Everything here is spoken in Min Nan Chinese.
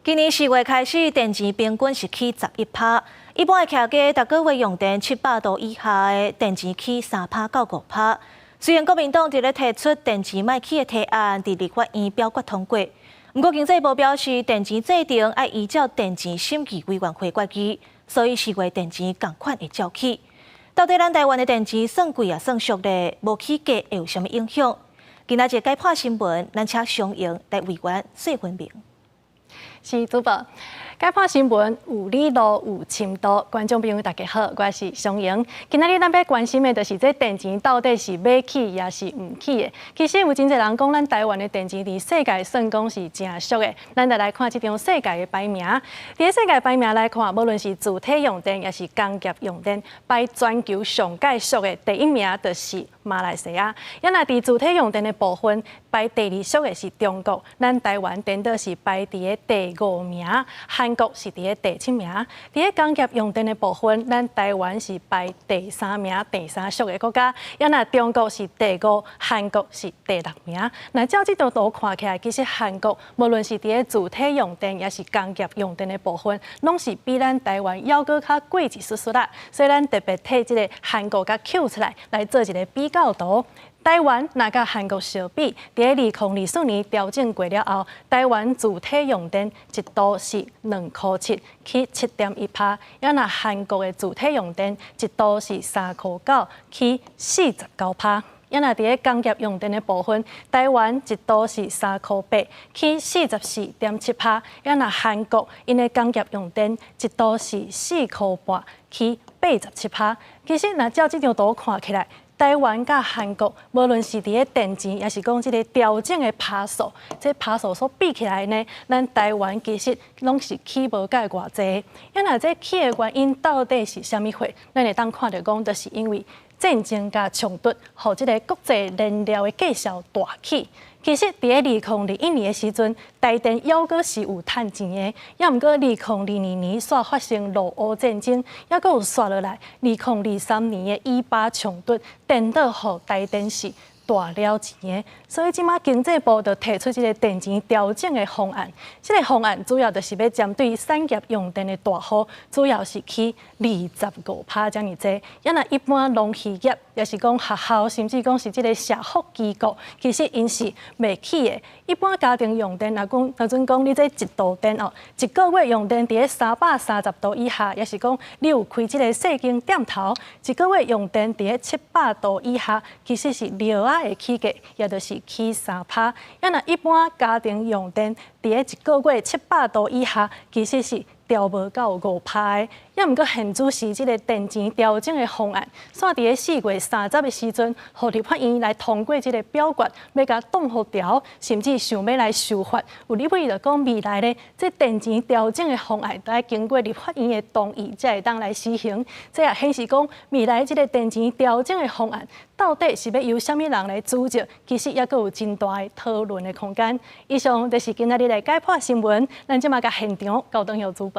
今年4月開始，電錢平均是起11趴。一般的徛家，逐個月用電700度以下的電錢起3趴到5趴。雖然國民黨佇咧提出電錢莫起的提案，佇立法院表決通過，毋過經濟部表示，電錢制定愛依照電錢審議委員會決議，所以4月電錢仝款會照起。到底咱台灣的電錢算貴抑算俗咧？無起價會有啥物影響？今仔日解破新聞，咱請相應來委員說分明。是主播，解破新聞有理路有深度，觀眾朋友大家好，我是常瑩。今仔日咱欲關心的，就是這電錢到底是欲起抑是毋起的。其實有真濟人講，咱台灣的電錢佇世界算講是誠俗的。咱就來看這張世界的排名。佇世界排名來看，無論是住體用電，抑是工業用電，排全球上蓋俗的第一名就是馬來西亞。抑若佇住體用電的部分，排第二俗的是中國，咱台灣顛倒是排佇个第五名，韓國是佇个第七名。佇个工業用電的部分，咱台灣是排第三名，第三俗的國家。抑若中國是第五，韓國是第六名。那照這張圖看起來，其實韓國無論是佇个住體用電，抑是工業用電的部分，攏是比咱台灣猶閣較貴一絲絲啦。所以咱特別提這个韓國共抾出來來做一个比較圖。台灣若佮韓國相比，佇2024年調整過了後，台灣住體用電一度是2塊7，起7.1趴；抑若韓國的住體用電一度是3塊9，起49趴。抑若佇咧工業用電的部分，台灣一度是3塊8，起44.7趴；抑若韓國𪜶的工業用電一度是4塊半，起87趴。其實若照這張圖看起來，台灣佮韓國，無論是佇咧電錢，抑是講這个調整的趴數，這趴數所比起來呢，咱台灣其實攏是起無蓋偌濟。抑若這起的原因到底是啥物貨？咱會當看著講，就是因為戰爭佮衝突，予這个國際燃料的價數大起。其實，佇咧2021年的時陣，台電猶閣是有趁錢的。抑毋過2022年煞發生俄烏戰爭，猶閣有紲落來2023年的以巴衝突，顛倒予台電是大了錢的。所以這馬經濟部就提出這个電錢調整的方案。這个方案主要就是欲針對產業用電的大戶，主要是起25趴遮爾濟。抑若一般農漁業，抑是講學校，甚至講是這个社福機構，其實𪜶是袂起的。一般家庭用電，若講若準講你這一度電哦，一個月用電佇咧330度以下，抑是講你有開這个細間店頭，一個月用電佇咧700度以下，其實是略仔會起價，也就是起3趴。抑若一般家庭用電佇咧一個月700度以下，其實是調無到5趴的。抑毋過現主時這个電錢調整的方案，煞佇咧4月30的時陣，予立法院來通過這个表決，欲共擋予調，甚至想欲來修法。有立委就講未來咧，這電錢調整的方案，都愛經過立法院的同意，才會當來施行。這也顯示講，未來這个電錢調整的方案，到底是欲由啥物人來主責，其實猶閣有真大的討論的空間。以上就是今仔日的解破新聞，咱這馬共現場交轉予主播。